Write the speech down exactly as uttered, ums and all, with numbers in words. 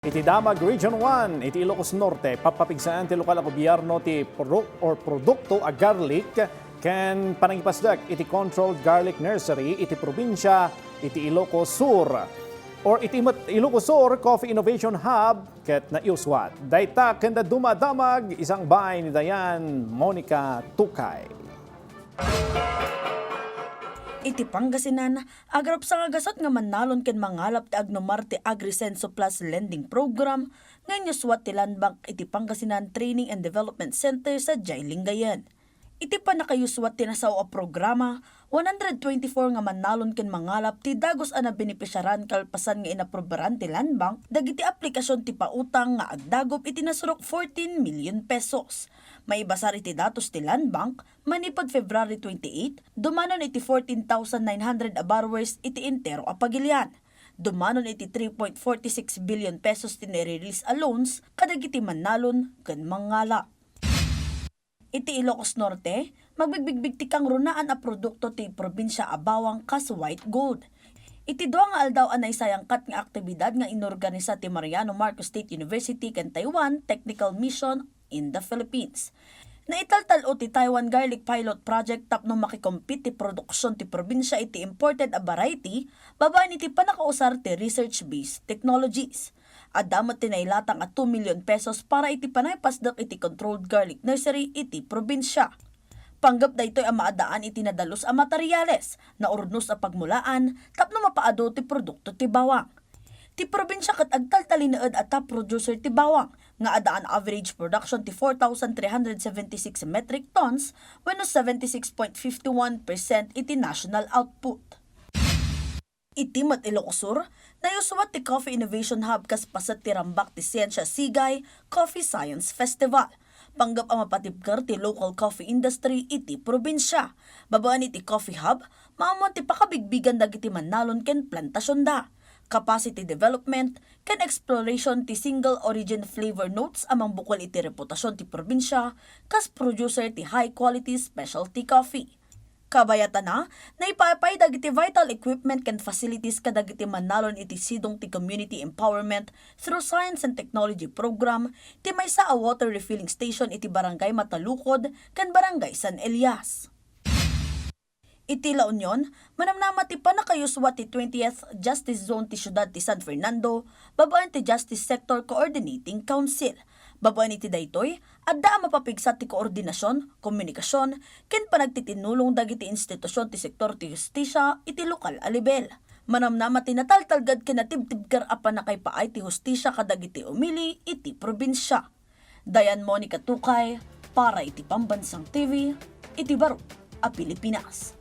Iti Damag Region one, iti Ilocos Norte, papapigsaen ti lokal a gobierno ti pro-, or produkto a garlic ken panangipasdek iti controlled garlic nursery iti probinsia iti Ilocos Sur. Or iti met Ilocos Sur Coffee Innovation Hub ket naiuswat. Dayta ken dadduma a damag, isangbay ni Dayan Monica Tukay. Iti Pangasinan, agrupsa nga gasat nga mannalon ken mangalap ti agnumar ti AgriSenso Plus Lending Program nga inyuswat ti Land Bank iti Pangasinan Training and Development Center sadiay Lingayen. Iti pannakaiuswat ti nasao a programa, one hundred twenty-four nga mannalon ken mangalap ti dagus a nabenepisiaran kalpasan nga inaprobaran ti Land Bank dagiti aplikasion ti pautang nga agdagup iti nasurok fourteen million pesos. Maibasar iti datos ti Land Bank, manipud February twenty-eight, dumanon iti fourteen thousand nine hundred a borrowers iti entero a pagilian. Dumanon iti three point four six billion pesos ti nai-release a loans kadagiti mannalon ken mangalap. Iti Ilocos Norte, magbigbigbig ti kangrunaan a produkto ti probinsia a bawang kas white gold. Iti dua nga aldaw a naisayangkat nga aktibidad nga inorganisa ti Mariano Marcos State University ken Taiwan Technical Mission in the Philippines. Naitaltal-o ti Taiwan Garlic Pilot Project tapno makikompete ti produksion ti probinsia iti imported a variety babaen iti pannakausar ti research-based technologies. Adda met ti nailatang a two million pesos para iti panangipasdek iti controlled garlic nursery iti probinsia. Panggep daytoy a maadaan iti nadalus a materiales, naurnos a pagmulaan tapno mapaadu ti produkto ti bawang. Ti probinsia ket agtaltalinaed a top producer ti bawang nga adda an average production ti four thousand three hundred seventy-six metric tons wenno seventy-six point five one percent iti national output. Iti met Ilocos Sur, naiuswat ti Coffee Innovation Hub kas paset ti Rambak ti Siensia Sigay Coffee Science Festival. Panggep a mapatibker ti local coffee industry iti probinsia. Babaen iti Coffee Hub, maammuan ti pakabigbigan dagiti mannalon ken plantasionda, capacity development, ken exploration ti single origin flavor notes a mangbukol iti reputasion ti probinsia kas producer ti high quality specialty coffee. Kabayatana, naipaypay dagiti vital equipment ken facilities kadagiti mannalon iti sidong ti community empowerment through science and technology program ti maysa a water refilling station iti Barangay Matalukod ken Barangay San Elias. Iti La Union, manamnama ti pannakaiuswat ti twentieth Justice Zone ti siudad ti San Fernando babaen ti Justice Sector Coordinating Council. Babaen iti daytoy, adda a mapapigsa ti koordinasion, komunikasion, ken panagtitinnulong dagiti institusion ti sektor ti hustisia iti lokal a lebel. Manamnama ti nataltalged ken natibtibker a pannakaipaay ti hustisia kadagiti umili iti probinsia. Dayan Monica Tukay para iti Pambansang T V, iti Baro a Pilipinas.